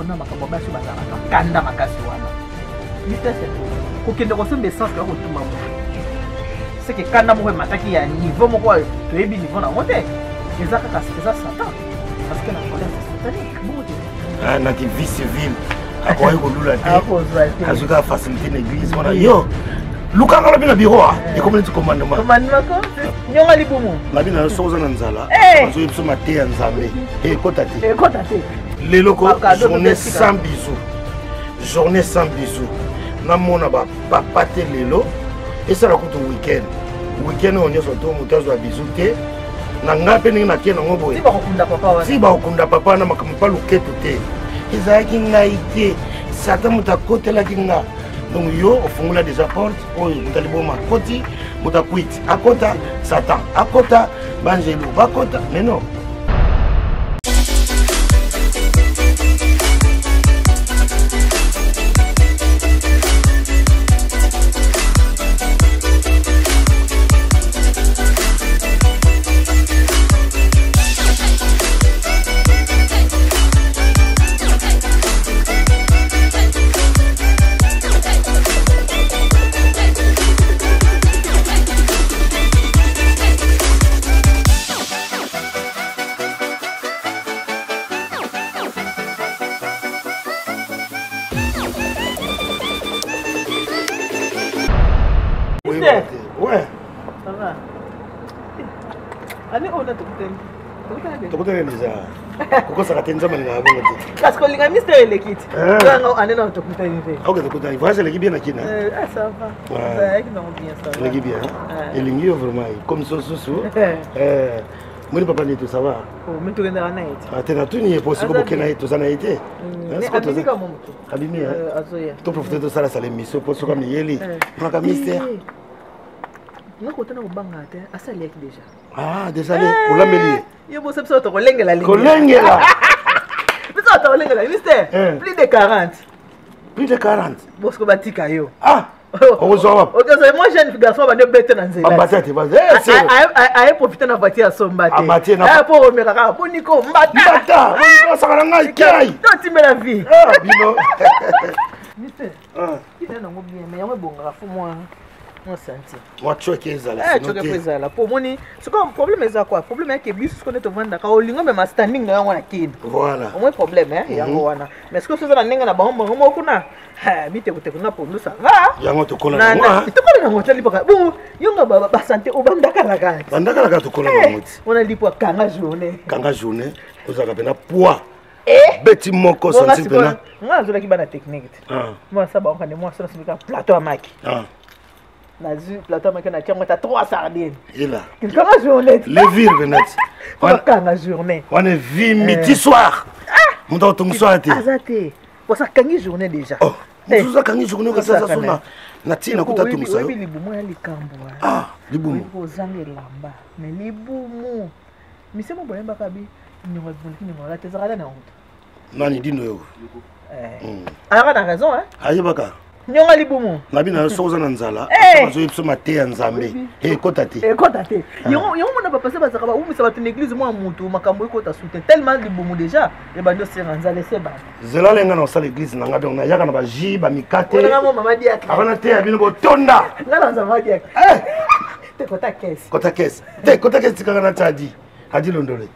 na makambo ya basi bazalaka kanda makasi wana. Mister kokende kosomba essence kaka kotuma moto. Seke kanda moko emataki ya niveau moko toyebi niveau nango te. Eza kaka eza satan. Parce que la colère c'est satanique. Bongo te. Ah, na ki vie civile akoki kolula te azwi kaka facilité na église wana yo lukanga lobi na biro ah, eh. ekomi neti commandement nyonga libumu na bino soki oza na nzala eh. azoyebi biso mateya nzambe ekota te ekota te lelo ko journée sans bisou journée sans bisou namona bapapa te lelo esala kutu week-end week-end oyo nyonso to moto azwa bisou te na ngai mpe ndenge nakie nango boye ti bakokunda papa wana makambo mpa loketo te ezalaki ngai te satan moto akotelaki nga donc yo ofungola déjà porte oyo moto aliboma akoti moto akwiti akota satan akota banjelu bakota mais non. Ouais. Ça va. Allez, on a tout Tokutani déjà. Kokosaka te nzambe alingaka bongo te. Kasi kolinga mister eleki te. Yango ane na tokutani te. Ok, tokutani. Voyage eleki bien na Kina. Ah, ça va. Ezalaki nango bien, ça va. Eleki bien. Elingi yo vraiment. Comme so susu. Eh. Moni papa nito ça va. Oh, mais tokendaka na ye te. Ah, te natuni ye po siko boke na ye toza na ye te. Abimi ka moto. Abimi azoya. To profiter tosala sala émission po soki amiyeli. Monaka mystère. Nga kotana kobanga te, asaliaki déjà. Ah, déjà eh, olambeli ye. Yo bosa biso tokolengela Kolengela. Biso tokolengela mister. Eh. Plus de 40. Plus de 40. Bosco batika yo. Ah. Okozwa wapi? Okozwa moi jeune garçon bande bete na nzela. Abate te baze. Aye profiter na voiture asomba te. Abate na. Eh po omeka kaka boniko mbata. Mbata. Boniko saka na ngai kai. To timbela vie. Ah bino. Mister. Ah. Kita nango bien mais yango ebongaka fo moi. Moi senti. Mwa choke ezala. Eh choke po ezala. Po moni sikoyo problème eza quoi? Problème yake biso sikoyo nde tovandaka olingo mema standing na yango na kini. Voilà. Au moins problème hein yango wana. Mais sikoyo soza na ndenge na bango bango moko kuna bitekuteku na pondu ça va. Yango tokola nango. Tokola nango tali paka. Bon yonga ba ba santé obandaka la kaka. Bandaka la kaka tokola nango ti. Wana lipwa kanga journée. Kanga journée ozalaka pena poids. Eh beti moko sentir pena. Nga azolaki bana technique te. Moi ça ba ngane moi ça na plateau ya maki. Nazwi plateau maki na tiango ata 3 sardines. Ila. Kanga journée. Levure venati. Kanga journée. Wana vimi ti soir. Moto akotongisa te. Aza te. Posa kangi journée déjà. Oh. Mosusu akangi journée kasi aza so na na ntina kuta atongisa yo. Oyebi libumu ya likambo. Ah, libumu. Ozanga elamba. Mais libumu. Mise mo boyembaka bi nyongo nyongo la te ezalaka na yango. Nani dino yo? Ayaka na raison hein. Ayebaka. Nyonga libumu. Na bino soki oza na nzala, bazoyebi biso mateya nzambe. Ekota te. Ekota te. Yango yango mona bapasa bazaka bawumisa bato na église mwa mutu makambo ekota soutien tellement libumu déjà ebandi osenga nzala esebana. Zela lenga na osala église na nga donc nayaka na ba jus ba mikate. Nga mo mama diacre. Abana te ya bino botonda. Nga na mama diacre. Te kota caisse. Kota caisse. Te kota caisse tikaka na tadi. Adi londole.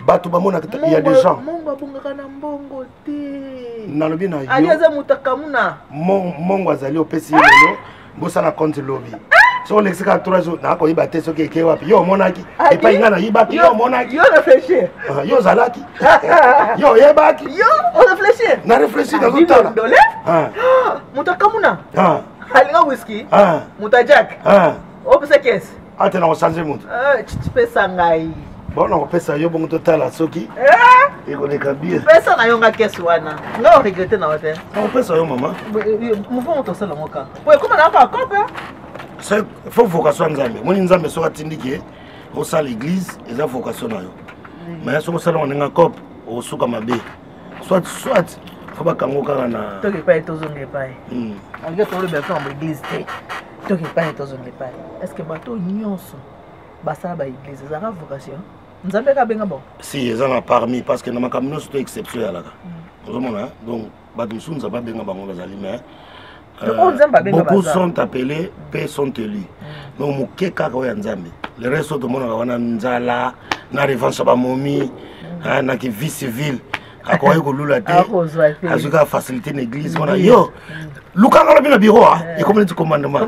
Bato bamonaka il y a des gens. Mongo abongaka na mbongo te. Nalobi na yo. Ali aza moto akamuna. Mongo azali opesi ye lelo bosala compte lobi. Soki olekisi kaka 3 jours nakoyeba te soki eke wapi yo omonaki epai ngai nayibaki yo omonaki yo réfléchir yo ozalaki yo oyebaki yo oréfléchir na réfléchir nazotala moto akamuna alinga whisky moto ajak opesa kese ate na kochange moto pesa ngai bon nakopesa yo bongo totala soki ekoleka bien pesa na yo nga kese wana nga oregrete na yo te nakopesa yo mama mouvement moto osala yango kaka po ekoma na kaka kope faut vocation ya nzambe moni nzambe soki atindiki ye osala église eza vocation na yo mais soki osala yango ndenge cope okosuka mabe soit soit faut bakango kaka na toki epai tozonga epai ange tolobela to na église te toki epai tozonga epai est ce que bato nyonso basala ba église ezalaka vocation? Nzambe kaka abenga bango. Si, eza na parmi, parce que na makambo nyonso to exception eyalaka. Ozomona, donc bato mosusu Nzambe abenga bango bazali, mais beaucoup sont appelés mpe sont élus. Donc moke kaka oyo ya Nzambe, le reste oyo tomonaka wana, nzala na revanche ya bamomi na ki vie civile, akoki kolula te, azwi kaka facilité na église wana. Yo lukanga lobi na bureau, ekomi neti commandement.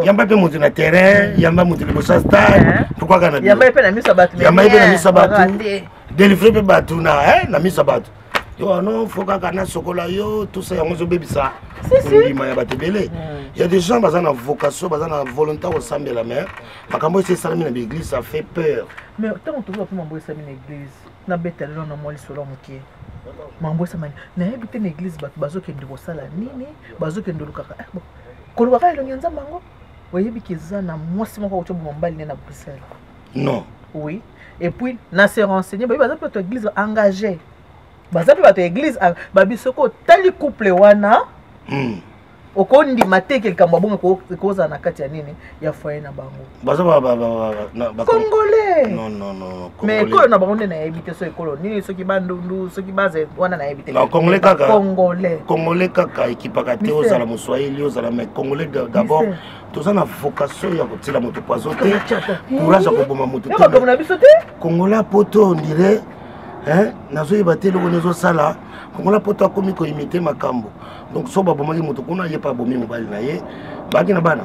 Yamba mpe moto na terrain, yamba moto liboso ya stade, pourquoi kaka na yamba mpe na miso ya bato? Yamba mpe na miso ya bato, délivre mpe bato na miso ya bato. Yo non, faut kaka nasokola yo, tout ça, yango ezobebisa kondima ya bato ebele. Ya des gens baza na vocation, baza na volonté kosambela, mais makambo esi esalami na baéglise, ça fait peur. Mais ntango tozoka mpe mambo esalami na église, nabeta lelo na mwa lisolo ya moke. Mambo esamani, nayebi te na église bato bazokende kosala nini, bazokende olukaka kolukaka elongi ya Nzambe. Yango oyebi ke eza na mwasi moko akoti oboma mobali ne na Bruxelles. Non. Oui, et puis na se renseigner, bayebi baza mpe bato église engagé, baza mpe bato ya église. Babi soki otali couple wana, okondima te ke likambo abongo ekozala na kati ya nini, ya foyer na bango. Baza Congolais. Non, non, non. Mais ekolo na bango nde nayebi te, so ekolo nini, soki Bandundu, soki baza wana, nayebi te. Non, Congolais kaka. Congolais. Congolais kaka ekipaka te, ozala Moswahili, ozala, mais Congolais d'abord. Toza na vocation ya kotiela moto poison te, courage ya koboma moto te na biso te. Congolais poto, on dirait nazoyeba te eloko nini ezosala Congolais poto akomi koimite makambo. Donc so babomaki moto kuna, ye mpe abomi mobali na ye, baki na bana.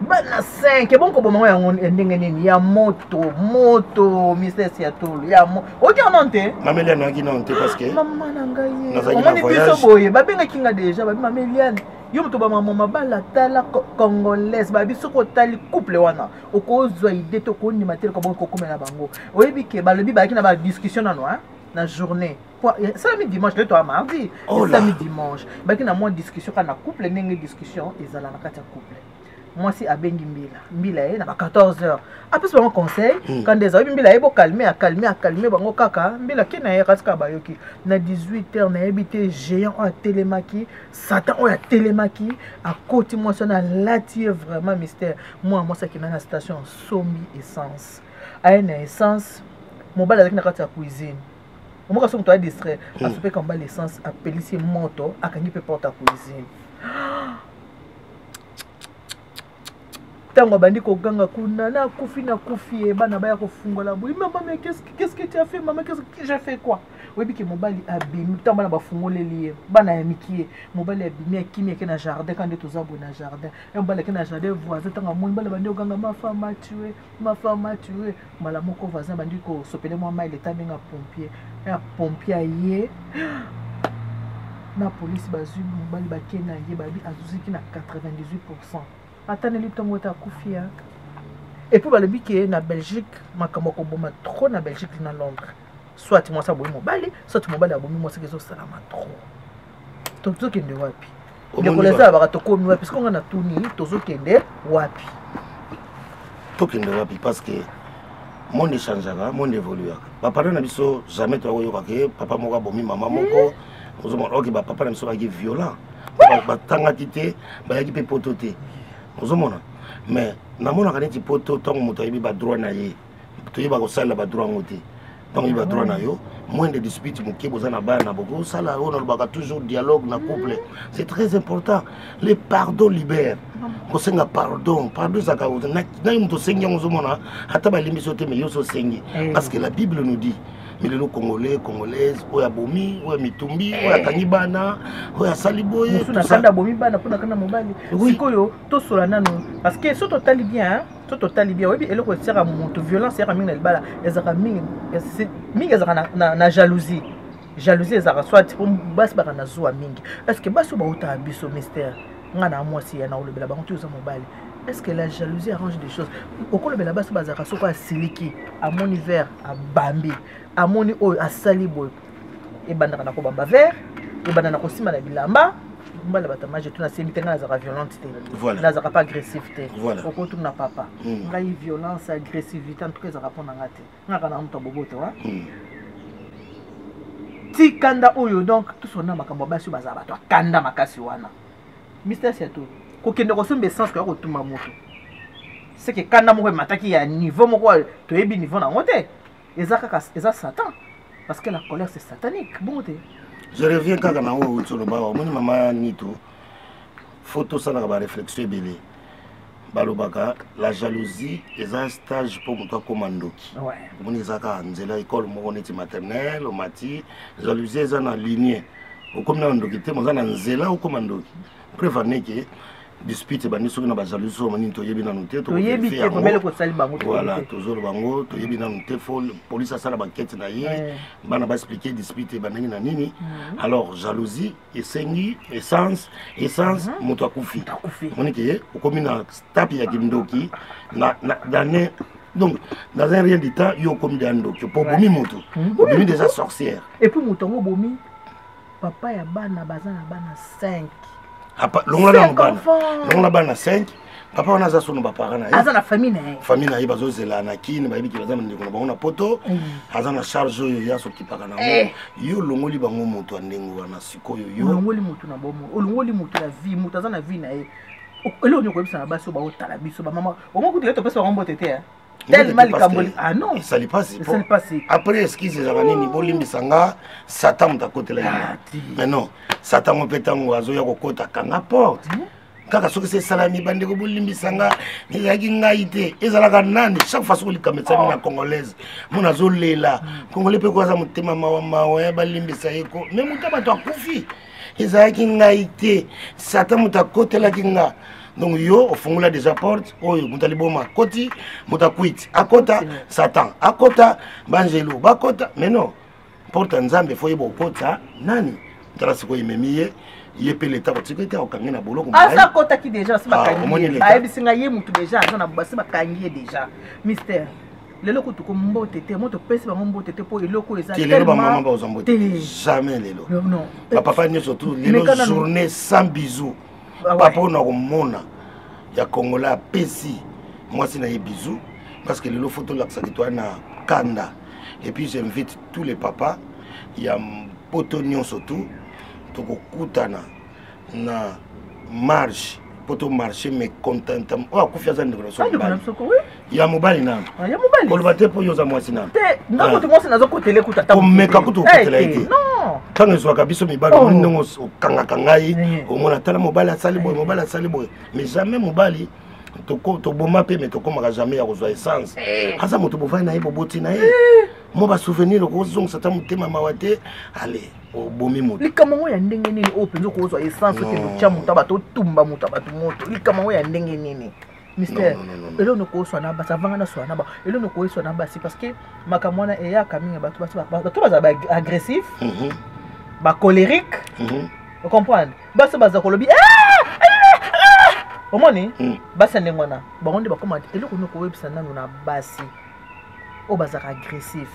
Bana 5. Ebongo koboma yango ndenge nini? Ya moto, moto, misese ya tolo ya mo oki yango te. Mama Eliane ayaki nano te parce que mama na ngai omoni biso boye, babengaki nga déjà, babi: "Mama Eliane, yo moto bamama mabala, tala Congolaise." Babi soki otali couple wana, okozwa idée te, okondima te likambo kokomela bango. Oyebi ke balobi bayaki na badiscussion nano na journée esalami dimanche, lelo toya mardi. Esalami dimanche, baki na mwa discussion kaka na couple, ndenge discussion ezala na kati ya couple. Mwasi abengi mbila, mbila ye na ba 14 heures, apesi bango conseil. Kanda eza, oyebi, mbila ye bocalmer, acalmer, acalmer bango kaka. Mbila ke na ye kasi kaka bayoki na 18 heures, nayebi te, géant oyo atelemaki, Satan oyo atelemaki, akoti mwasi wana, alati ye vraiment mystère. Mwana mwasi akenda na station, asombi essence, aye na essence. Mobali azalaki na kati ya cuisine, omoka so moto aya distrait, asopeka mobali essence, apelisi moto, akangi mpe porte ya cuisine. Ntango abandi koganga kuna: "Nakufi, nakufi!" Ye bana baya kofungola boye: "Mama, mais qu'est-ce que tu as fait, mama? Qu'est-ce que j'ai fait? Quoi?" Oyebi ke mobali abimi. Ntango bana bafungoleli ye, bana ya miki ye, mobali abimi, akimi, ake na jardin. Ka nde toza boye na jardin e, mobali ake na jardin voisin. Ntango amoni bana bandi koganga: "Ma femme a tué, ma femme a tué!" Mbala moko voisin bandi kosopele mwa mai, leta abenga pompier ya pompier, aye na polisi, bazwi mobali, bake na ye. Babi azwiki na 98 %, ataneli ntongo ete akufi ya. Et puis balobi ke na Belgique makambo ya koboma trop, na Belgique, na Londres, soit mwasi abomi mobali, soit mobali abomi mwasi, ezosalama trop. Tozokende wapi, ndeko? Eza baka tokomi wapi? Siko nga na tuni, tozokende wapi? Tokende wapi? Parce que monde echangeaka, monde évoluaka. Bapapa na biso, jamais toyakoyoka ke papa moko abomi mama moko. Ozomona, oke, bapapa na biso bayaki violent, batangaki te, bayaki mpe poto te. Ozomona, mais namonaka neti poto, ntango moto ayebi badroit na ye, toyeba kosalela badroit yango te. Ntango oyebi badroit na yo, moins de dispute moke, boza na bana, bokosala oyo nalobaka toujours, dialogue na couple, c'est très important. Le pardon libère. Kosenga pardon, pardon ezalaka na ye moto osengi yango, ozomona ata balimbisi yo te, mais yo so osengi, parce que la Bible nous dit. Mais lelo Congolais, Congolaise, oyo abomi, oyo mitumbi, oyo akangi bana, oyo asali boye. Mosu na kanda abomi bana mpo na kanda mobali. Sikoyo tosola nano, parce que so totali bien, so totali bien, oyebi eloko etiaka moto violence eyaka mingi na libala, ezalaka mingi mingi, ezalaka na jalousie. Jalousie ezalaka soit po basi baka na zuwa mingi. Est ce que basi oyo bautaka biso mystère, nga na mwasi ya na olobela bango te, oza mobali, est ce que la jalousie arrange des choses? Okolobela basi bazalaka, soko asiliki, amoni verre, abambi, amoni oyo asali boye, ebandaka na kobamba verre, ebanda na kosimba na bilamba. Mbala bato mage to nasembi te, ngai nazalaka violente te, nazalaka pas agressif te. Okotuna papa. Ngai violence, agressivité, en tout cas ezalaka mpo na nga te. Ngaka na moto ya boboto ti kanda oyo. Donc tosona makambo ya basi oyo bazala bato akanda makasi wana. Mister Siato, kokende kosomba essence, koya kotuma moto. Seke kanda moko emataki ya niveau moko toyebi niveau na yango te. Eza kaka eza Satan, parce que la colère, c'est satanique, bongo te? Je reviens kaka na oyo outi oloba. Omoni, mama Nito, faut tosalaka baréflexion ebele. Balobaka la jalousie eza stage mpo moto akóma ndoki. Omoni, eza kaka nzela, ekole moko neti maternelle, omati jalousie, eza na ligne, okomi na ndoki te, moza na nzela okóma ndoki. Preuve aneke dispute ebandi soki na bajalousie oyo nini, toyebi nanu te. Toyebi te vraiment eloko esali bango. Voilà, tozoloba yango, toyebi nanu te. Faut police asala bankete na ye, bana baexpliquer dispute ebandaki na nini. Alors jalousie esengi essence, essence, moto akufi. Akufi. Omoni ke okomi na stade ya kindoki na donc dans un rien du temps, yo okomi deya ndoki po obomi moto, obimi déjà sorcière. Et puis moto yango obomi, papa ya bana, baza na bana 5. Longola nanu bana, longola bana 5, papa wana aza sono baparent na ye. Aza na famille na ye. Famille na ye bazozela na kini, bayebi ke baza na ndeko na bango na poto, aza na charge oyo ye asokipaka nango. Yo olongoli bango moto ya ndenge wana sikoyo yo. Olongoli moto na bomo, olongoli moto na vie, moto aza na vie na ye. Eloko nini okoyebisa na basi oyo baotala biso, bamama omo kutu ye topesa bango mbote te tellement likambo? Ah non. Esali pasi. Esali pasi. Après, excuse ezalaka nini? Bolimbisa nga, Satan moto akotela ye. Mais non, Satan ngo mpe ntango azoya kokota, kanga porte kaka. Soki se esalami, bandeko bolimbisa nga, ezalaki ngai te. Ezalaka nani? Chaque fois soki likambo esali na Congolaise, mona azolela, Congolais mpe ko aza motema mawa mawa, balimbisa ye ko. Mais moto bato akufi, ezalaki ngai te, Satan moto akotelaki nga. Donc yo ofungola déjà porte oyo moto aliboma akoti, moto akwiti akota, Satan akota, banjelu bakota. Mais non, porte ya Nzambe faut yeba okota nani. Tala sikoyo, ememi ye, ye mpe leta kotika ete akokange na boloko. Aza akotaki déjà, asi bakangi ye. Bayebisi ngai ye motu déjà aza na basi, bakangi ye déjà. Mystère, lelo kutu ko mbote te, mo topesi bango mbote te mpo eloko oyo eza. Lelo bamama bazwa mbote jamais lelo. Bapapa nyonso tu lelo journée sans bisou. Papa oyo na komona ya Congolais apesi mwasi na ye bisou, parce que lelo faut tolakisaki toya na kanda. Et puis j'invite tous les papas ya poto nyonso tu, tokokutana na marche mpo tomarche mécontentement. Oyo akufi aza ndeko na so ya mobali nano, koloba te mpo yo oza mwasi nano. Komeka kutu kokotela ye te. Ntango ezwaka biso mibali, omoni ndenge okangaka ngai, omona tala mobali asali boye, mobali asali boye, mais jamais mobali toboma mpe, mais tokomaka jamais ya kozwa essence. Aza moto bovandi na ye, boboti na ye, mo basouvenir, okozongisa ta motema mawa te. Ale, obomi moto. Likambo yango ya ndenge nini oyo mpenza okozwa essence, okende otya moto ya bato, otumba moto ya bato moto? Likambo yango ya ndenge nini, mystère? Eloko nokoswa na basi avanga na swa na ba eloko nokoyeswa na basi, parce que makambo wana eyaka mingi. Bato basi, bato bazala baagressif, bacolérique, ocomprendre? Basi baza kolobi, omoni basi ya ndenge wana, bango nde bakoma. Eloko nini okoyebisa nanu na basi oyo bazalaka agressif,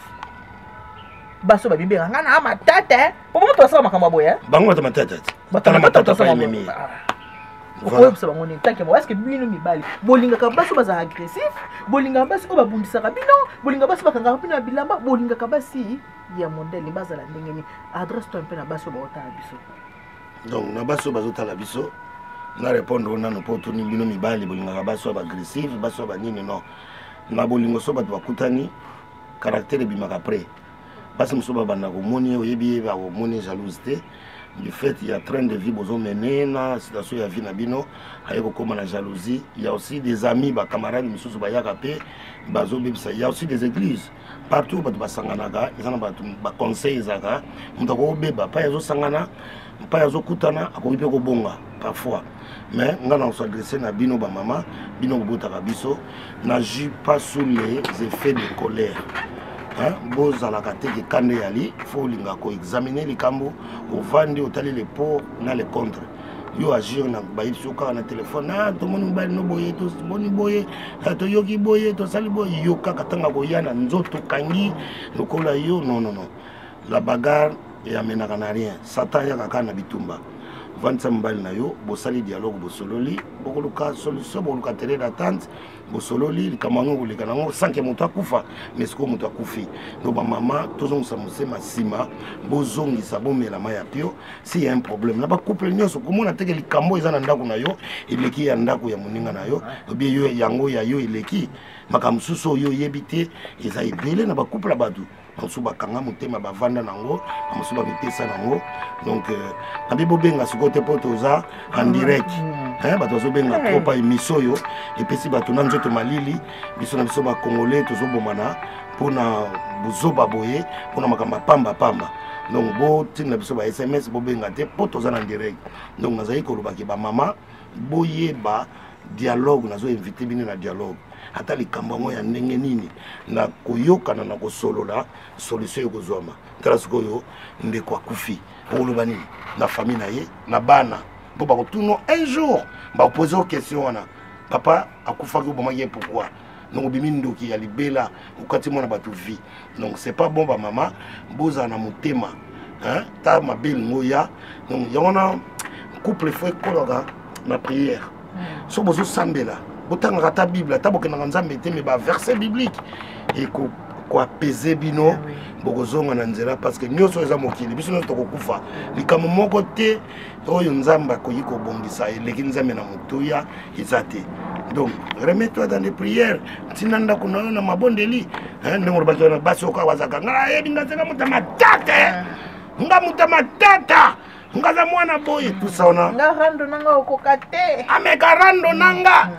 basi oyo babibenga nga na matata? Po bango basala makambo ya boye. Bango bato matata te. Bato matata, okoyebisa bango nini? Tanke est-ce bino mibali bolingaka basi oyo bazalaka agressif? Bolingaka basi oyo babundisaka bino? Bolingaka basi bakangaka bino ya bilamba? Bolingaka basi ya modele bazala ndenge nini? Adresse to mpe na basi oyo baotala biso. Donc na basi oyo bazotala biso, na répondre oyo nano mpo otuni: bino mibali bolingaka basi oyo baagressive, basi oyo banini? Non, na bolingo so bato bakutani, caractère ebimaka après. Basi mosusu babanda komoni ye, oyebi ye, bakomoni jalouse te du fait ya train de vie bozomene na situation ya vie na bino, aye kokóma na jalousie. Il y a aussi des amis, bacamarade misusu bayaka mpe bazobebisa. Il y a aussi des églises, partout bato basanganaka, eza na bato baconseil ezalaka. Moto akobeba pai azosangana, pai azokutana, akoki mpe kobonga parfois. Mais nga na s'adresse na bino bamama, bino bobotaka biso, n'agis pas sous les effets de colère. Bozalaka te ke kanda eyali, faut olinga koexamine likambo, ovandi, otali le pour na le contre. Yo agir na bayebisi yo kaka na telefone: ah, tomoni mobali no boye, tomoni boye, toyoki boye, tosali boye. Yo kaka ntango akoya na nzoto kangi lokola yo. Non, non, non, la bagarre eyamenaka na rien. Satan ayaka kaka na bitumba. Vandisa mobali na yo, bosali dialogue, bosololi, bokoluka solution, bokoluka terrain d'attente, bosololi likambo yango koleka nango sans que moto akufa. Mais sikoyo moto akufi. Donc bamama, tozongisa mosema nsima, bozongisa, bomela mai ya pio. S'il y a un problème na bacouple nyonso, komona teke likambo eza na ndako na yo eleki ya ndako ya moninga na yo, obie yo yango ya yo eleki makambo mosusu oyo oyebi te. Eza ebele na bacouple ya bato bamosusu bakanga motema, bavanda nango, bamosusu bamipesa nango. Donc nabi bobenga sikoyo te mpo toza en direct. Bato bazobenga trop pa émission oyo epesi bato na nzoto malili. Biso na biso bacongolais tozobomana mpona buzoba boye, mpona makambo ya pamba pamba. Donc botinda biso ba SMS, bobenga te mpo toza na direct. Donc nazali kolobaki, bamama, boyeba dialogue. Nazoinvite bino na dialogue, ata likambo yango ya ndenge nini, na koyokana, na kosolola, solution ekozwama. Tala sikoyo, ndeko akufi, okoloba nini na famille na ye, na bana? Mpo bakotuna un jour, bakopose o question wana: papa akufaki, obomaki ye pourquoi? Donc obimi ndoki ya libela, okati mwana bato vie. Donc c'est pas bon. Bamama, bozala na motema ta mabe elingo ya. Donc yango wana couple faut ekolaka na prière. So bozosambela, botangaka ata Bible, ata bokendaka Nzambe te, mais baverset biblique ekoapese bino, bokozonga na nzela, parce que nyonso eza mokili, biso nyonso tokokufa. Likambo moko te oyo Nzambe akoki kobongisa eleki Nzambe na motuya, eza te. Donc remets-toi dans les prières, ntina ndako na yo na mabondeli. Ndenge olobaki wana, basi oyo kaka bazalaka: nga nayebi, nga nzenga moto ya matata, nga moto ya matata, nga aza mwana boye, tout ça wana. Nga rando nanga okoka te. Ameka rando nanga,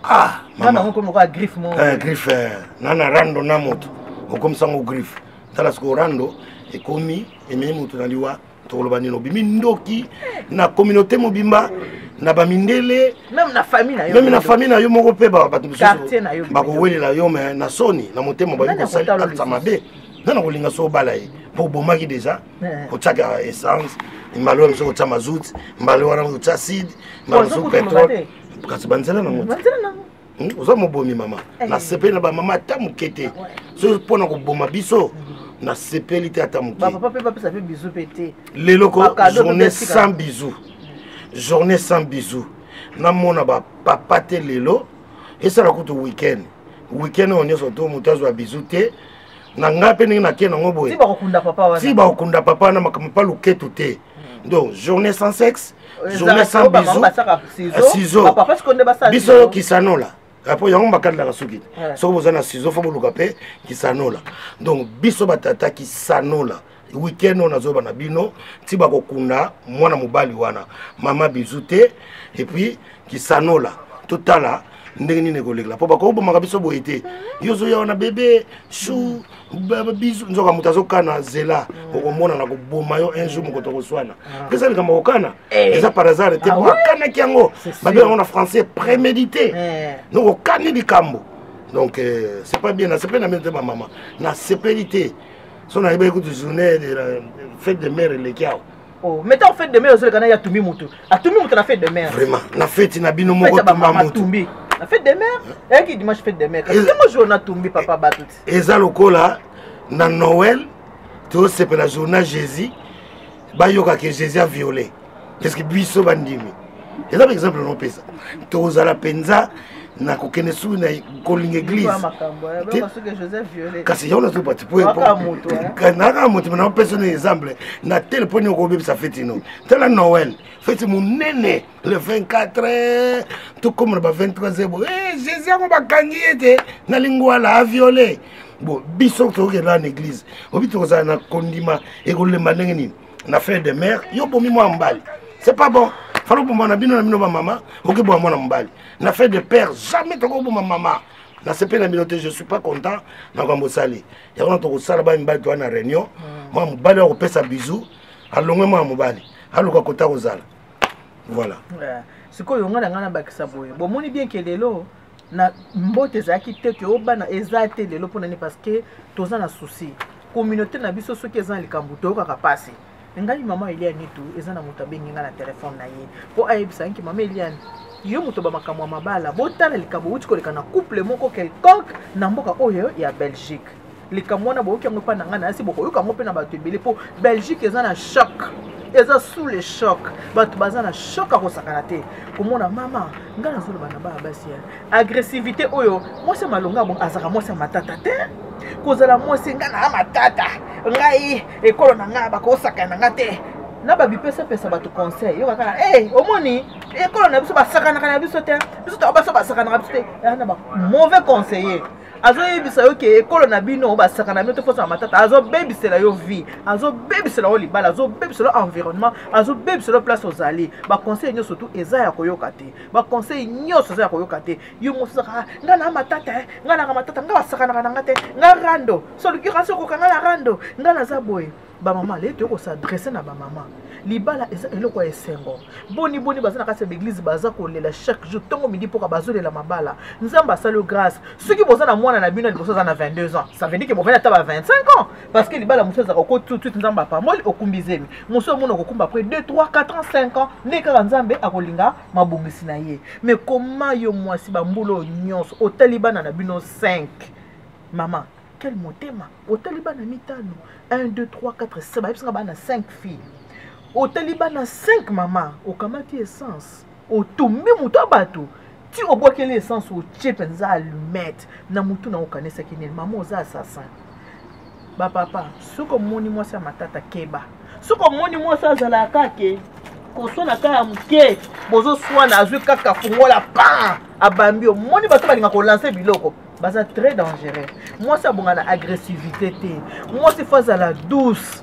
ah. Mama komi lokola griffe mo. Griffe na rando na moto, okomisango griffe. Tala sikoyo, rando ekomi ememi moto na liwa. Tokoloba nini? Obimi ndoki na communauté mobimba, na bamindele. Même na famille na yo. Même na famille na yo moko mpe, bato mosusu Quartier na yo. Bakowelela yo me na soni na motema. Bayi Nani kosali akotala acte ya lisusu? Mabe. Nani akolinga so obala ye? Mpo obomaki déjà. Kotiaka essence mbala oyo, mosusu kotia mazout mbala wana, kotia acide mbala Ozo mosusu, kutumba pétrole. te. Kasi banzela nango te. Banzela nango. Oza mobomi, mama. Nasepeli na bamama ata moke te. Soki mpona koboma biso, nasepeli te ata moke. Bapapa mpe bapesa mpe bizu mpe te. Lelo ko Bacadeau mpe journée besika. sans bisou, journée sans bisou, namona bapapa te. Lelo esala kutu weekend, weekend oyo nyonso to moto azwa bisou te. Na ngai mpe ndenge nakei nango boye. Ti bakokunda papa wana. Ti bakokunda papa wana, makambo pa luketu te. Donc journée sans sexe, journée sans bisou. Basaka ciseau. Bapapa sikoyo nde basala Biso ciseau. Kisanola apo yango bakandelaka suki te. Soki boza na ciseau, faut boluka mpe kisanola. Donc biso batata, kisanola weekend oyo nazoba na bino ti bakokunda mwana mobali wana, mama bisou te. Et puis kisanola, totala ndenge nini ekolekela, mpo bakobomaka biso boye te. Yo ozoya wana, bébé chou, bisou, nzoka moto azokana zela. Okomona na koboma yo un jour, mokoto koswana mpesa likambo kokana. Eza par hasard te, Ah po ouais? akanaki yango. C'est sûr. Babe yango na français prémédité. Donc okani likambo. Donc c'est pas bien. Nasepeli na bino te, bamama, nasepeli te. So nayebaki kutu journée de la fête de mère eleki awa. Oh, mais tant fête de mère ozoleka na ye, atumbi motu, atumbi motu na fête de mère. Vraiment, na fête na bino moko Fête ya tumba bamama motu. Atumbi na fête de mère, eyaki dimanche fête de mère, kasi ntango jour natumbi papa bato ti. Eza lokola na Noël, tosepela journée Jésus, bayokaka Jésus a violé. Parce que biso bandimi, eza ba exemple nopesa, tozala mpenza na kokende suki na kolinga église. Makambo soki Joseph violé. Kasi yango nazoba ti. Waka moto, eh? Naka moto me naopesa no exemple na tel mpo nini okobebisa feti no. Tala Noël, feti monene le 24, tokóma na ba 23 ebo. Jésus yango bakangi ye te na lingwala, aviole. Bon, biso tokokenda na église, obi tokozala na kondima ekolemba ndenge nini na fête de mère yo bomi mwana mobali? C'est pas bon. Falo boma na bino, na bino bamama, okeboma mwana mobali na fête de père? Jamais tokoboma mama. Nasepeli na bino te, je suis pas content na makambo osali yango. Na tokosala bamibali, toa na réunion, mwana mobali akopesa bisou, alongwe. Mwana mobali aluka kota kozala, voilà. Sikoyo ngai na ngai nabakisa boye: bomoni bien ke lelo na mbote ezalaki te ke obana eza te lelo. Mpo nani? Parce que toza na souci communauté na biso. Soki eza na likambo, toyokaka mpasi. Ngai mama Eliane tu, eza na moto abengi ngai na telefone na ye mpo ayebisa nki: mama Eliane, yo moto bamakambo ya mabala, botala likambo outi koleka na couple moko quelconque na mboka oyo ya Belgique. Likambo wana boyoki yango mpa na ngai, nayasi bokoyoka yango mpe na bato ebele, mpo Belgique eza na choc. Eza sous le choc. Bato baza na choc ya kosakana te. Komona mama, ngai nazoloba na bana basi ya agressivité oyo mwasi ya malonga bon azalaka mwasi ya matata te. Kozala mwasi ngai na matata, ngai ekolo na ngai bakosakana na ngai te. Na ba bipesa pesa bato conseil, yoka kaka, hey, omoni ekolo na biso basakanaka na biso te, biso to baso basakanaka biso te, na ba mauvais conseiller. Azoyebisa yo ke ekolo na bino basaka na bino te, fosa matata, azobebisela yo vie, azobebisela yo libala, azobebisela yo environnement, azobebisela yo place ozali. Baconseil nyonso tu eza ya koyoka te, baconseil nyonso eza ya koyoka te. Yo mosusu azaka nga na matata, nga naka matata, nga basakanaka na nga te, nga rando soluki kasi okoka nga na rando, nga naza boye. Bamama lelo toyei kosadresse na bamama, libala eza eloko ya esengo. Boni boni baza na kati ya baeglise, baza kolela chaque jour, ntongo midi mpoka bazolela mabala. Nzambe asali yo grâce, soki boza na mwana na bino ya liboso aza na 22 ans, ça veut dire que bovandi ata ba 25 ans, parce que libala mosusu ezalaka oko tout de suite Nzambe apamboli okumbi zemi, mosusu omona okokumba après 2 3 4 ans 5 ans, nde kaka Nzambe akolinga mabongisi na ye. Mais comment yo mwasi bambula oyo nyonso otali bana na bino 5, mama quel motema, otali bana mitano, 1 2 3 4 5, bayebisaka bana 5 filles, otali bana 5, mama okamati essence otumbi moto ya bato ti obwakeli essence, otie mpenza allumette na motu na okanisaki nini? Mama oza assassin. Bapapa, soki omoni mwasi ya matata keba, soki omoni mwasi azalaka kake koswana kaka ya moke, bozoswana azwi kaka fungola pa abambi, omoni bato balinga kolanse biloko baza très dangereux. Mwasi abonga na agressivité te, mwasi fo azala douce.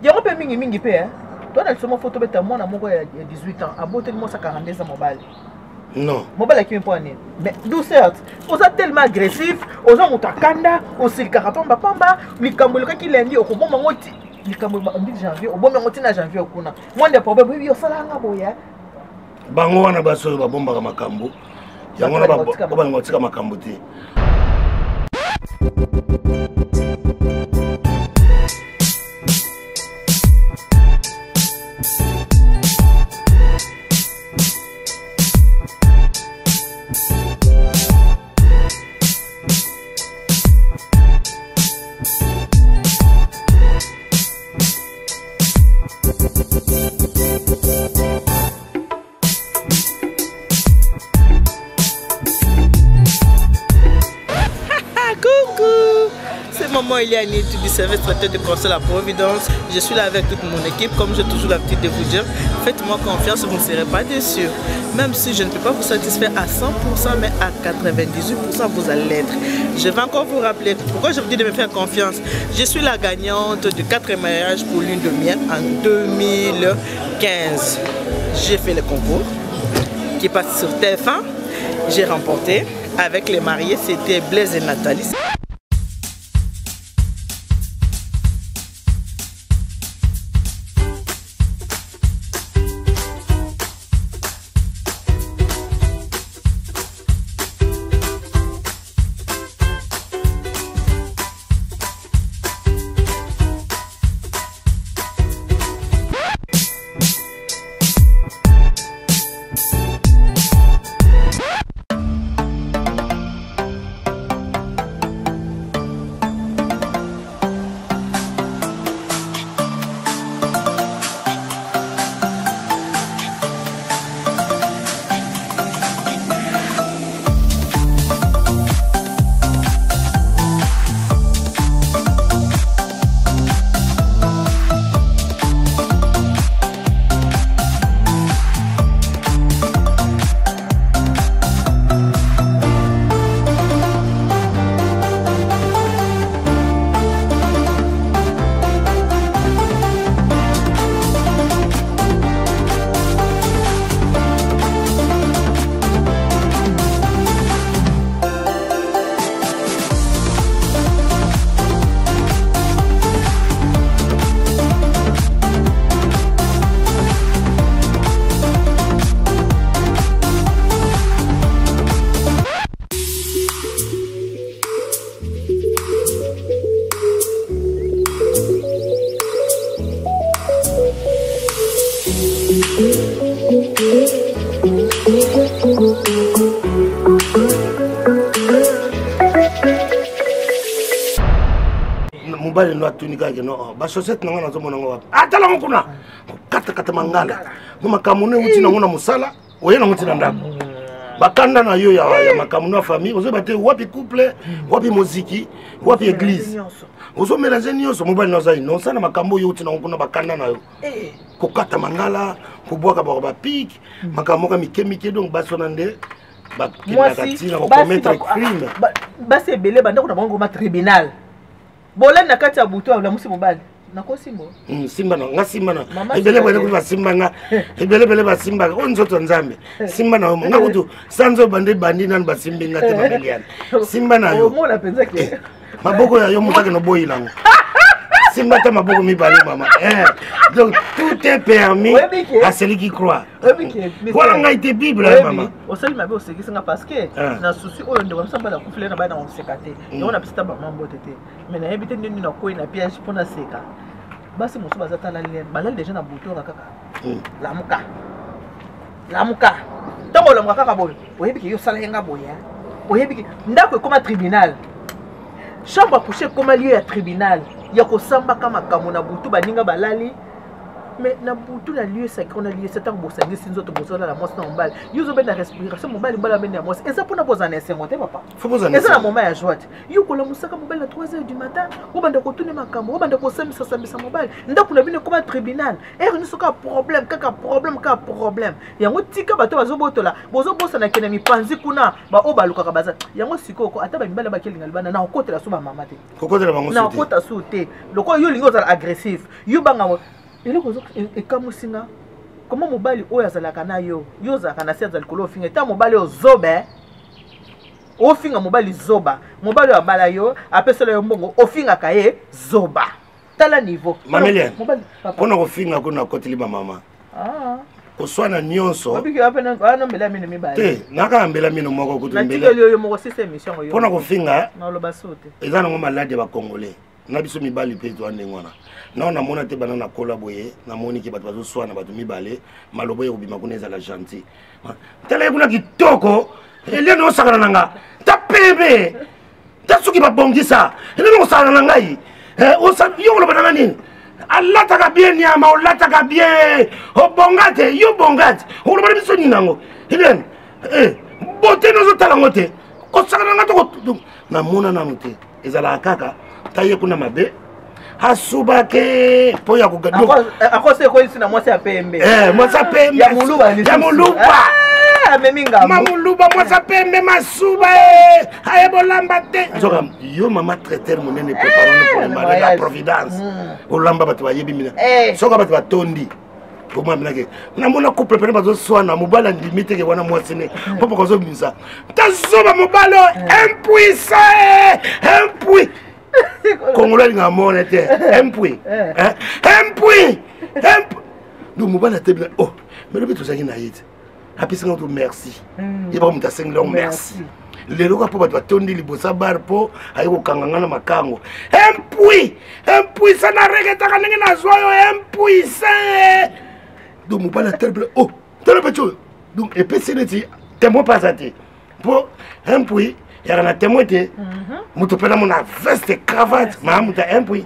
Yango mpe mingimingi mpe to na lisomo fo tobeta mwana moko ya 18 ans aboteli mwasi ya 42 ans mobali. Non. Mobali akimi mpo nini? Mais douceur, oza tellement agressif, oza moto akanda, osilikaka pambapamba, likambo elekaki lundi okobomba yango ti likambo ndi janvier, obombi yango ti na janvier okuna mwande ya problème, oyebi osalanga boye. Bango wana basi oyo babombaka makambo yango wana balinga kotika makambo te. Coucou, c'est maman Eliane du service traiteur de conseil à la Providence. Je suis là avec toute mon équipe, comme j'ai toujours l'habitude de vous dire. Faites-moi confiance, vous ne serez pas déçus. Même si je ne peux pas vous satisfaire à 100%, mais à 98% vous allez l'être. Je vais encore vous rappeler pourquoi je vous dis de me faire confiance. Je suis la gagnante de 4 mariages pour lune de miel en 2015. J'ai fait le concours qui passe sur TF1. J'ai remporté avec les mariés, c'était Blaise et Nathalie. Mobali no atuni kaka ke no, oh, bachaussette na ngai nazomona ngo wapi? Atala ngo kuna, kokatakata mangala no makambo no euti nango na mosala, oye nango ntina ndako, bakanda na yo ya makambo no ya famille. Ozoyeba te wapi couple, wapi moziki, wapi église, ozomélange nyonso. Mobali no aza innocent na makambo oyo euti nango kuna, bakanda na yo, kokata mangala, kobwaka bako bapike, makambo moko mike mike. Donc basi wana nde bakendaka ntina kocommettre crime. Basi ebele bandako na bango koma tribunal. Bolani na kati ya butu, alamusi mobali, nakosimba. Simba na nga, simba na ebele bele kutu basimba nga, ebele bele basimbaka oyo nzoto ya Nzambe. Simba na yo, nga kutu sanza oyo bande bandi nanu basimbi nga te. Mameliane, simba na yo. Omona mpenza ke maboko ya yo moto akende oboyilango, simba ata maboko mibale, mama. Donc tout est permis à celui qui croit. Wana ngai te, Bible ya mama. Osali mabe, osekisi nga parce que na susi oyo ndeko biso mbala akufeli na bana, koseka te. Yango napesi ta bama mbote te, mais nayebi te ndenge nakwei na piège mpo naseka. Basi mosusu baza tala lien, balali déjà na butu oka kaka lamuka, lamuka. Ntango olamuka kaka boye, oyebi ke yo osala ye nga boye, oyebi ke ndako ekóma tribunal, chambre à coucher ekóma lieu ya tribunal ya kosambaka makambo na butu. Baninga balali, mais na butu, na lieu sacré, na lieu sa, ntango bosangisi nzoto, bozolala mwasi na mobali, yo ozobenda respiration mobali, mobali abenda ya mwasi, eza mpona bozala na esengo te, papa. Eza na moment ya joie te. Yo kolamusaka mobali na 3 heures du matin, obanda kotuna makambo, obanda kosambisasambisa mobali, ndako na bino ekoma tribunal, heure nyonso kaka problème, kaka problème, kaka problème. Yango tika bato bazobotola, bozobosana kende mipanzi kuna, baoyo balukaka baza yango. Sikoyo ata bamibali bakelinga libanda, na kokotela so bamama te. Kokotela bango. Na kokota su te. Lokola yo olingi ozala agressif, yo banga eloko ekamwisi nga. Koma mobali oyo azalaka na yo, yo ozalaka na se, azala likolo, ofinga eta mobali oyo zobe, ofinga mobali zoba, mobali oyo abala yo, apesela yo mbongo, ofingaka ye zoba. Tala niveau. Mameliane, mpona kofinga kuna nakoteli bamama, koswana nyonso te, naka mbela mino moko kutu. Mpona kofinga eza nango maladi ya bacongolais na biso mibali mpe toa ndenge wana. Nao namona te, bana nakola boye, namoni ke bato bazoswana, bato mibale, maloba oyo kobima kuna ezala gentil. Tala ye kuna kitoko, Eliane, osakana na nga ta pembe ta, soki babongisa eleni kosakana na ngai, yo koloba nanga nini? Alataka bien, nyama, olataka bien, obonga te, yo bonga te, okoloba na biso nini yango? Eliane, bote nozotala yango te, kosakana na nga to namona nanu te. Ezalaka kaka ta ye kuna mabe, asubake mpo ya akosa ekoyisi na mwasi ya pembe. Mwasi ya pembe. Ya moluba. Ya moluba. Amemi ngambo. Mamoluba, mwasi ya pembe, masuba e aye bolamba te. Nzoka yo mama traiteur monene, préparons pour la providence, olamba, bato bayebi mina. Soki bato batondi, pomona minake namona couple pene bazoswana, mobali andimi teke wana mwasi ne mpo poko azobimisa tazoba, mobali oyo impuissant, impui Congolais alingaka mona te, impui, impui. Donc mobali atebina, oh, mais lobi tozalaki na ye te, apesanga to merci, yebaka moto asengeli yango merci. Lelo kaka mpo bato batondi liboso ya bar, mpo aye kokanga nga na makango, impui, impuissant, nareketaka ndenge nazwa yo, impuissant. Donc mobali atelebela, oh, tala peti oyo. Donc epesi neti témoin mpe aza te, mpo impui yaka na témoin te. Moto mpe namona veste, cravate, maa moto ya impui.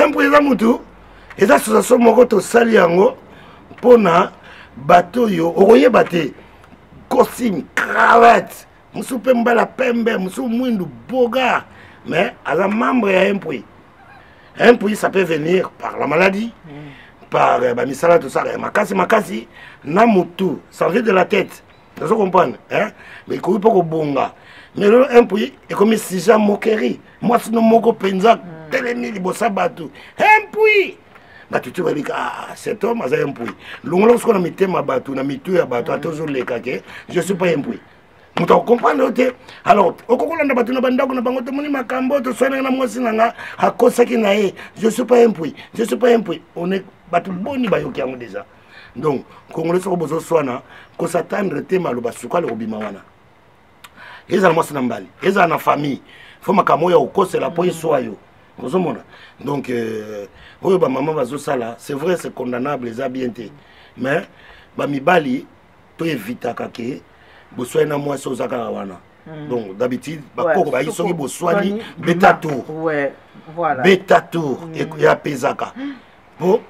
Impui eza motu, eza association moko tosali yango mpona bato oyo okoyeba te, costume, cravate, mosusu mpe mbala pembe, mosusu mwindu, bogar, mais aza membre ya impui. Impui, ça peut venir par la maladie, par bamisala tosala ya makasi makasi na motu, ça vient de la tête, nazo comprendre, hein? Mais ekoki mpo kobonga. Mais lelo impui ekomi sujet moquerie. Mwasi no moko mpenza telemi liboso ya bato, impui, bato ti bayebi, ah, cet homme aza impui. Longola sikoyo na mitema bato, na mitu ya bato, ata ozoleka ke je suis pas impui, moto akocomprendre yo te. Alors okokolanda bato na bandako na bango, tomoni makambo toswanaka na mwasi na nga, akosaki na ye, je suis pas impui, je suis pas impui. On est bato boni bayoki yango déjà. Donc congolais, soko bozoswana, kosatendre te, maloba sukali kobima wana, ezala mwasi na mbali, ezala na famille, fo makambo oyo okosela mpo eswa yo ozomona. Donc oyo bamama bazosala, c'est vrai, c'est condamnable, eza bien te, mais bamibali to evitaka ke boswai na mwasi oza kaka wana. Donc d'habitude bakoko bayi soki boswani, beta tour, beta tour eapesaka po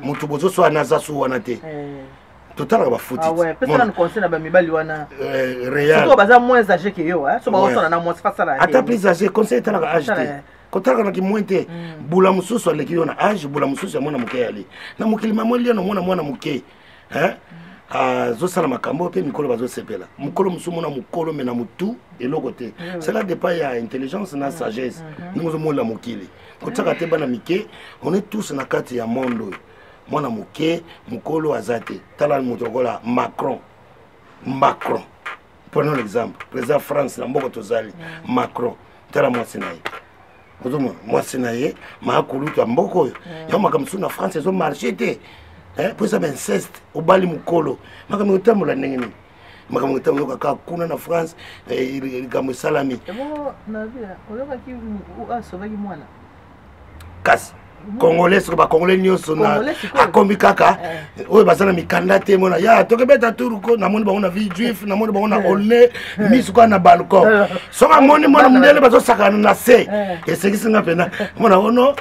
moto bozoswana aza so wana te. Totalaka bafuti. Pesana conseil na bamibali wana. Real. Baza moins âgé que yo, so baoswana na mwasi, fasala. Ata plus âgé, conseil etalaka âge te, kotalaka na kimwe te. Bula mosusu aleki yo na âge, bula mosusu ya mwana moke ali na mokili mama liano, mwana mwana moke azosala makambo mpe mikolo bazosepela. Mokolo mosusu mona mokolo me na motu eloko te. Cela dépend ya intelligence na sagesse ndenge ozomona mokili. Kotiaka te bana mike, on est tous na kati ya monde oyo, mwana moke, mokolo aza te. Tala moto lokola Macron. Macron, prenons l'exemple, président France na mboka tozali. Macron, tala mwasi na ye, ozomona mwasi na ye maakulutu ya mboka oyo. Yango makambo mosusu na France ezomarche te mpo eza bainceste. Obali mokolo, makambo ekotambola ndenge nini? Makambo ekotambola kaka kuna na France, likambo esalami. Oyokaki mwana. Kasi Congolais, soki bacongolais nyonso akomi kaka oyo baza na mikanda te, mona ya tokebeta tour ko, namoni bango na Villejuif, namoni bango na Aulnay, misu kaka na balcon. Soki amoni mwana mondele bazosakana na se, esekisi nga mpena. Mona ono,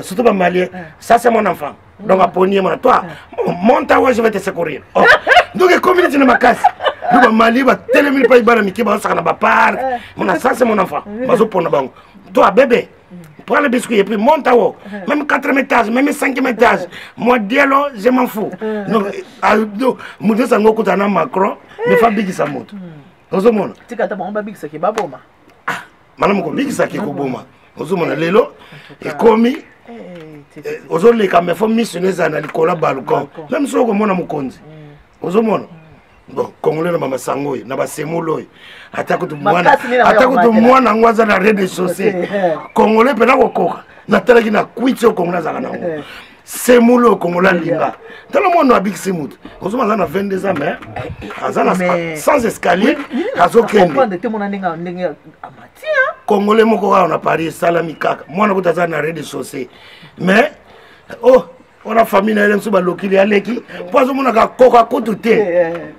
surtout bamalien, ça c'est mon enfant, donc aponi ye mona, toi monte awa, je vais te secourir. Oh. Donc ekomi neti na makasi no bamalie batelemi mpa bana mike bazosaka na bapark, mona, ça c'est mon enfant, bazopona bango, toi bébé, prends le biscuit et puis monte en haut. Même quatrième étage, même cinquième étage. Moi, Diallo, je m'en fous. Donc, moto sango kutana Macron, mais fa bikisa moto. Ozomona. Tika ata bango babikisaki baboma. Ah, malamu kobikisaki koboma. Ozomona lelo ekomi ozoleka mais faut miso ezala na likolo ya balcon. Même soki okomona mokonzi. Ozomona. Bon, Congolais na bamasango oyo na basemolo oyo, ata kutu mwana yango aza na rez de chaussée, Congolais mpena kokoka. Natalaki na kwiti oyo Congolais azalaka nango, semolo oyo Congolais alinga. Tala mwana abikisi motu, ozoma aza na 22 ans mais aza na sans escalier, azokende. Congolais moko kaka na Paris esalami kaka mwana kutu aza na rez de chaussée, mais oh, wana famille na ye mosusu balokili, aleki mpo azomonaka koka kutu te.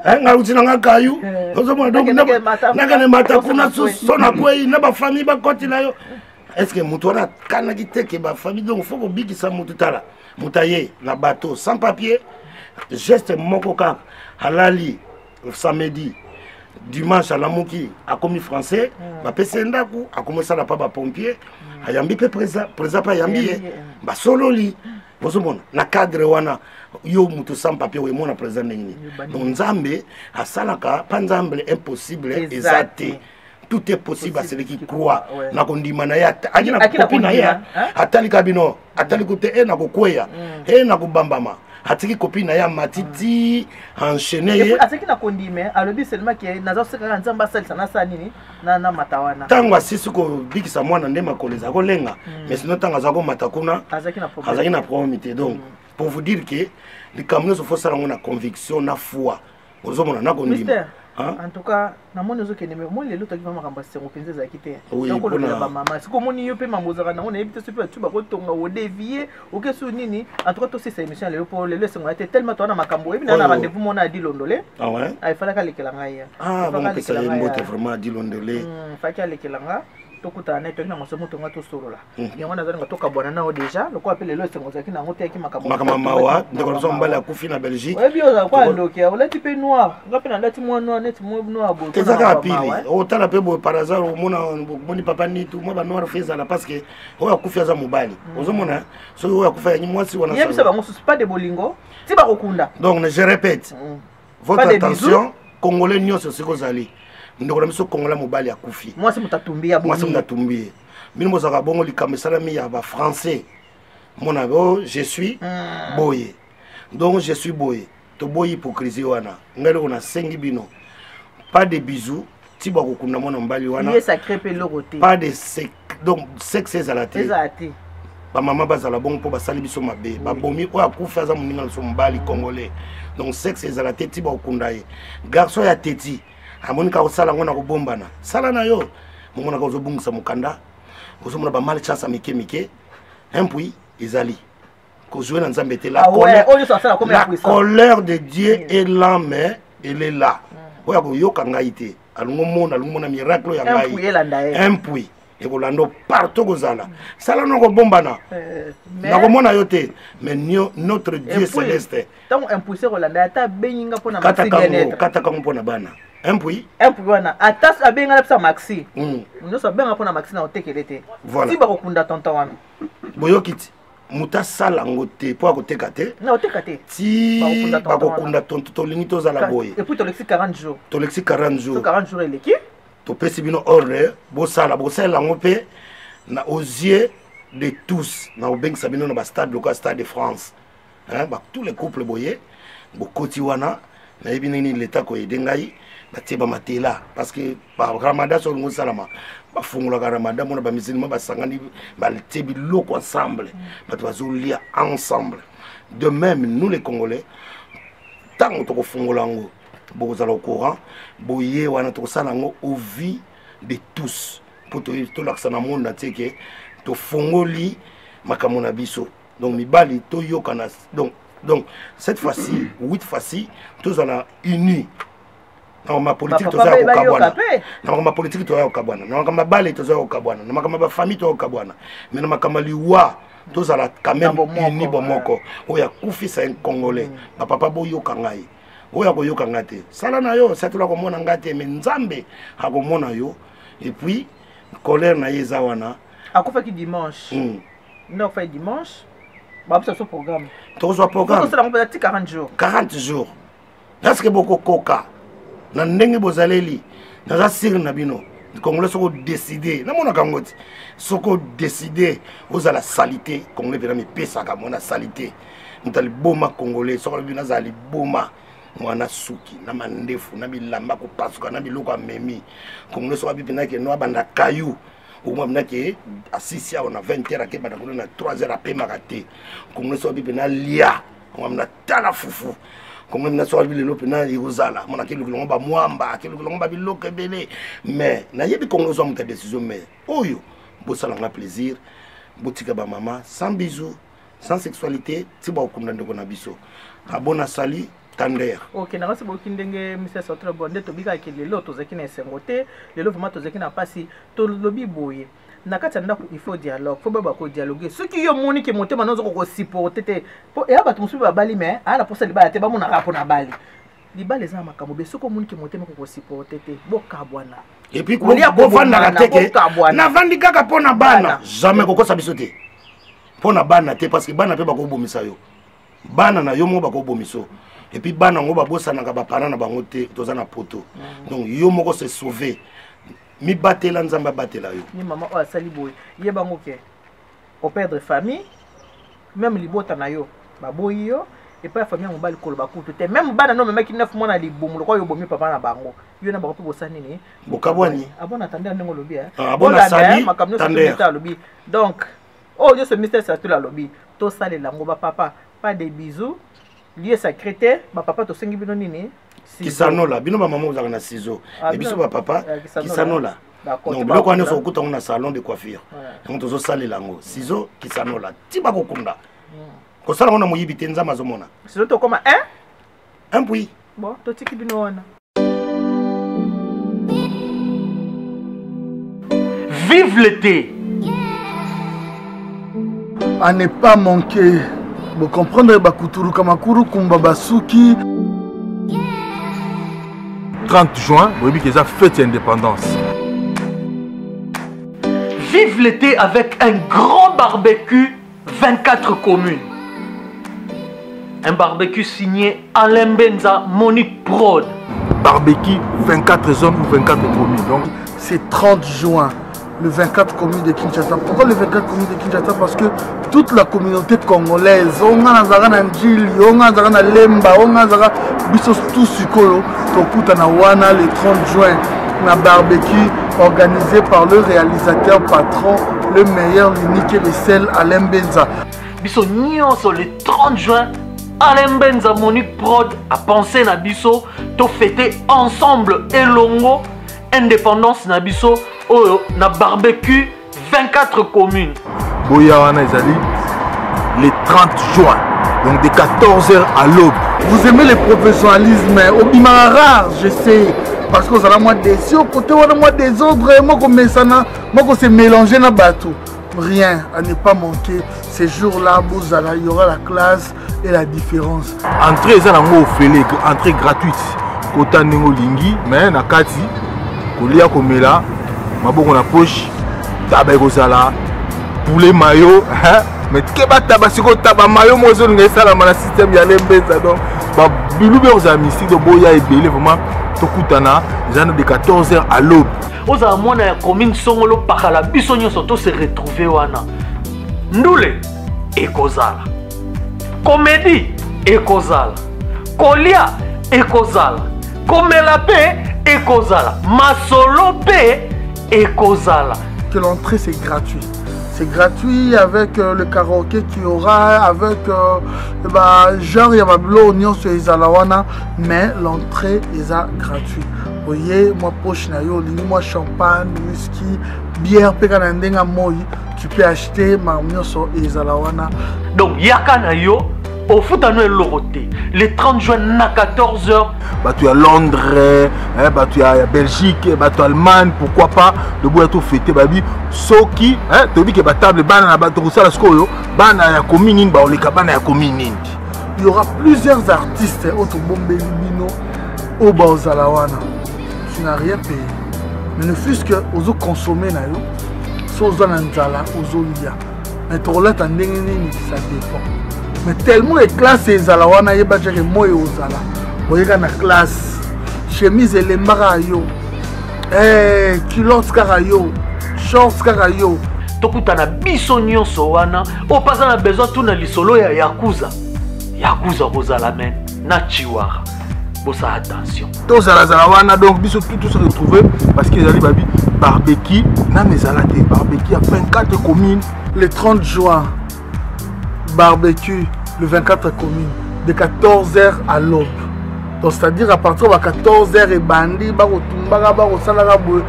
Ngai uti nanga kayu, ozomona, donc nakende mata kuna so nakwei na bafamille bakotela yo. Est ce que moto wana akanaki te ke bafamille? Donc faut kobikisa motu. Tala moto aye na bateau sans papier, geste moko kaka, alali samedi, dimanche alamuki akomi Français, bapesi ye ndako, akomi osala mpa bapompier, ayambi mpe président, président mpe ayambi ye, basololi. Bozomona na cadre wana, yo moto sans papier oyemona président ndenge nini? Donc Nzambe asalaka mpa Nzambe impossible eza te, tout est possible à celui qui croit. Na kondima na ye, aki na kopi na ye, atalika bino, atali kute e na kokweya e na kobambama, atiki kopi na ye, amati ti enchaîne ye. Azalaki na kondima, alobi seulement ke nazosekaka Nzambe asalisa, nasala nini na mata wana. Ntango asisi kobikisa mwana nde makolo eza kolenga, mais sinon ntango aza komata kuna azalaki na problème te. Donc pour vous dire que likambo nyonso fosala yango na conviction, na foi, ozomona, na kondima. En tout cas namoni ozokende, mais omoni lelo toki makambo ya sengo mpenza ezalaki te. Kolobela bamama, sikoy omoni yo mpe mambo ozalaka nango, nayebi te soki batu bakotonga odevie oke su nini. En tout cas tosisa émission ya lelo mpo lelo esengo ya te tellement toa na makambo. Oyebi na rendez-vous mona Adi Londole, efalaki alekela ngai. Bamopesa ye mbote vraiment, Adi Londole. Faki alekela nga, tokutana na ye, toki na masomo tonga tosolola yango. Nazalinga tokabwana nao déjà, lokola mpe lelo esengo ozalaki nango teyaki makambo. Makambo mawa, ndeko na biso mobali akufi na Belgique. Oyebi ozala kwa ndoki, olati mpe noir, nga mpe nalati mwa noir, neti mwa noir boye. Eza kaka pili, otala mpe boye par hasard omona, omoni papa nitu mwa banoir fe ezala parce que oyo akufi aza mobali. Ozomona soki oyo akufi ayangi mwasi wana. Yebisa bango susu, pas de bolingo ti bakokunda. Donc je répète, votre attention, Congolais nyonso soki ozali ndeko na biso Congolais mobali akufi, mwasi moto atumbi ya mwasi moto atumbi ye, bino bozalaka bongo. Likambo esalami ya bafrançais, mona o je suis boye, donc je suis boye, toboyi hypocrisie wana. Ngai eloko nasengi bino, pas de bisou ti bakokunda mwana mobali wana. Pas de, donc sexe ezala te. Bamama bazala bongo mpo basali biso mabe, babomi oyo akufi aza moninga na biso mobali Congolais. Donc sexe ezala te ti bakokunda ye. Garçon ya teti amoni kaka kosala yango na kobombana, sala na yo, momonaka ozobungisa mokanda, ozomona bamal chance ya mike mike un puis ezali kozwe na Nzambe te. La colère de Dieu est là, mais elle est là. Oyo akoyoka ngai te. Alingo mona, alingo mona miracle ya ngai. Un puits ekolanda partout kozala. Sala no kobombana. Euh, nakomona yo te mais notre Dieu céleste. Ntango impuissant kolanda ata abengi nga mpona maxi bien-être. Kata kango mpona bana. Un puits. Un puits wana ata abengi nga na bisa maxi. Hmm. Nyonso abenga mpona maxi na otekele te. Voilà. Ti bakokunda tonton wana. Boyoki ti moto asala yango te mpo akoteka te oteka te ti bakokunda tonto tolingi tozala boye et puis tolekisi 40 jours tolekisi 40 jours 40 jours eleki topesi bino ordre bosala bokosalela yango mpe na aux yeux de tous na kobengisa bino na bastade lokola stade de france hein, ba, tous les couples boye bokoti wana nayebi ndenge nini leta koyede ngai batie bamatela parce que baramadan soki olingi osalama bafungolaka ramadan mona bamisilima basangani batie biloko ensemble bato bazolia ensemble. De même nous les congolais, ntango tokofungola yango bokozala au courant, boye wana tokosala yango au vu de tous mpo tolakisa na monde entier ke tofongoli makambo na biso. Donc mibali toyokana, donc cette fois-ci, huit fois-ci, tozala unis na makambo ya politike toza ya kokabwana, na makambo ya politike toza ya kokabwana, na makambo ya bale toza ya kokabwana, na makambo ya bafamille toza ya kokabwana, mais na makambo ya liwa tozala quand même uni bomoko. Oyo akufisa un congolais, bapapa boyoka ngai, oyo akoyoka ngai te, sala na yo satola komona ngai te, mais Nzambe akomona yo. Et puis colère na ye eza wana. Akufaki dimanche. Nde akufaki dimanche, babisa so programme. Tokozwa programme, tosala yango mpenza ti 40 jours. 40 jours, est-ce que bokokoka na ndenge bozaleli? Naza sire na bino congolais, soki odécide, namonaka yango ti soki odécide ozala salité congolais mpena mipesaka mwana salité, moto aliboma congolais. Soki alobi nazala liboma, mwana suki na mandefu na bilamba kopasuka na biloko amemi congolais. Soki abi mpena ke no abanda kayu, okoma mpena ke asisi awa na 20 heure, akebanda kuna na 3 heures, apemaka te congolais. Soki abi mpena lia, okoma mpena tala fufu congolais. Mpena soki abi lelo mpena ekozala mona akeluki longo bamwamba, akeluki longo babiloko ebele. Mais nayebi congolais ozwa moto ya décision, mais oyo bosalanga plaisir, botika bamama sans bisou, sans sexualité ti bakokunda ndeko na biso. Abona sali tander. Ok, nakasi boyoki ndenge mr Sotre bon nde tobikaki lelo. Tozalaki na esengo te lelo, vraiment tozalaki na mpasi. Tolobi boye na kati ya ndako, il faut dialogue, faut bayeba kodialogue. Soki yo omoni ke motema na ozoka kosupporte te, po eya bato mosusu babali me aya na mposa libala te, bamonaka mpo na bali libala eza na makambo be. Soki omoni ke motema kokosupporte te, bokabwana. Et puis bovandaka te ke navandi kaka mpo na bana, jamais kokosa biso te mpo na bana te, parce que bana mpe bakobomisa yo, bana na yo moko bakobomisa yo. Et puis bana yango babosanaka baparent na bango te. Toza na poto, donc yo moko se sauver, mibatela, Nzambe abatela yo. Ni mama oyo asali boye, yebango ke operdre famille, même libota na yo baboyi yo epai ya famille ya mobali, koloba kutu te. Même bana no omemaki 9 mois na libumu, lokola yo obomi papa na bango, yo na bango mpe bosali nini? Bokabwani. Abona tande ndenge olobi. Abona sali. Makambo nyonso alobi, donc oyo nyonso Mister Satul alobi, tosalela yango. Bapapa, pas de bisous, lieu sacré te. Bapapa, tosengi bino nini? Kisanola. Bino bamama ozalaka na ciseau, e biso bapapa kisanola. Donc biloko wana nyonso okuta yango na salon de coiffure, yango tozosalela yango, ciseau, kisanola, ti bakokunda. Kosala yango na moyibi te, Nzambe azomona. Ciseau tokoma un puits. Bon, totiki bino wana. Vive l'été! À ne pas manquer. Vous comprendre bakuturuka makuru kumba basuki. 30 juin, boyebi ke eza fête ya indépendance. Vive l'été avec un grand barbecue 24 communes. Un barbecue signé Alain Benza, Monique Prod. Barbecue 24 zones ou 24 communes. Donc c'est 30 juin, le 24 communes de Kinshasa. Pourquoi le 24 communes de Kinshasa? Parce que toute la communauté congolaise, on a na Ndjili, on a na Lemba, on a biso tout sikoyo, tokuta na wana le 30 juin, na barbecue organisé par le réalisateur patron, le meilleur, l'unique et le seul Alain Benza. Biso nyonso le 30 juin, Alain Benza, Monique Prod a pensé na biso to fêter ensemble elongo indépendance na biso oyo na barbecue 24 communes. Boya wana ezali le 30 juin, donc de 14h à l'aube. Vous aimez le professionnalisme, obimaka rare, je sais. Parce que ozala mwa déçu côté wana, mwa désordre, mwa komesana, mwa kose mélanger na bato. Rien à ne pas manquer ces jours là. Bozala, il y aura la classe et la différence. Entrée eza nango ofele, entrée gratuite, kota ndenge olingi, mais na kati kolia, komela, maboko na poche. Taba ekozala poulet mayo, mais keba taba sikoyo, taba mayo mo ezolinga esalama na système ya lembenza. Donc babilu mpe kozala mystique. Donc boya ebele vraiment, tokutana. Eza na de 14 heures à l'aube. Ozala mwana ya commune songolo pakala, biso nyonso tose retrouve wana. Ndule ekozala, comédie ekozala, kolia ekozala, komela mpe ekozala, masolo mpe ekozala. Que l'entrée, c'est gratuit, c'est gratuit avec le karaoké qui aura avec bah, genre ya babilo nyonso ezala wana, mais l'entrée eza gratuit. Oye mwa poche na yo, olingi mwa champagne, whisky, bière mpe kaka na ndenge ya moi, tu peux acheter, makambo nyonso ezala wana. Donc yaka na yo, ofuta no eloko te, le 30 juin na 14 heures. Bato ya Londres, eh, bato ya Belgique, bato ya Allemagne, pourquoi pas loboya tofete babi soki, eh, toyebi ke batable bana na bato kosala sikoyo, bana ya commune nini baoleka, bana ya commune nini. Il y aura plusieurs artistes oyo tobombeli bino, oyo baozala wana. Tu n'as rien payé, mais ne fût-ce que ozoconsommer na yo, so oza na nzala, ozolia. Mais tokolata ndenge nini, ça dépend. Mais tellement classe ezala wana, yeba tiake moi ozala oyeka na classe, chemise elembaka yo, eh, culotte kaka yo, short kaka yo. Tokutana biso nyonso wana. Oyo mpe aza na besoin tuna lisolo ya yakuza, yakuza kozala men na chiwara, bosala attention. Tozalazala wana. Donc biso tout tous retrouver, parce que ezali babi barbecue nano ezala te, barbecue ya 24 communes. Le 30 juin, barbecue, le 24 communes, de 14h à l'aube. Donc c'est-à-dire à partir de 14h ebandi, bakotumbaka, bakosalaka boye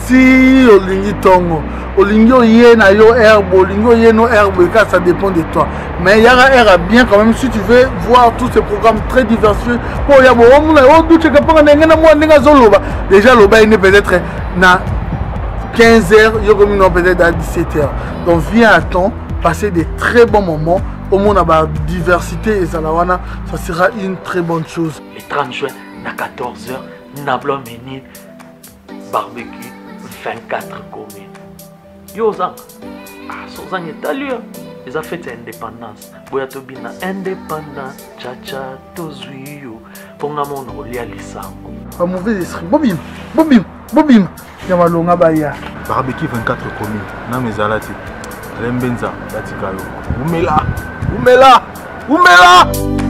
ti olingi ntongo, olingi oye na yo herbe, olingi oye no herbe kaka, ça dépend de toi. Mais yaka heure bien quand même si tu veux voir tous ces programmes très diversifiés. Mpo oya bo omona oduceka mpaka ndenge na mwa ndenge azoloba déjà, loba ene peut-être na 15 heures, yo komi no peut-être à 17 heures. Donc viens à temps, passer des très bons moments. Omona badiversité ezala wana, ça sera une très bonne chose. Le 30 juin na 14 heures na Blanc-Mesnil, barbecue 24 communes. Yo ozanga, ah, so ozanga etali yo. Eza fete ya indépendance, boya tobina indépendant chacha, tozwi yo mpo nga mona kolia lisango. Bamauvais esprit bobima, bobima, bobima ya malonga baya. Barbecue 24 commune nano ezala te. Alembenza batika yo, umela, umela, umela.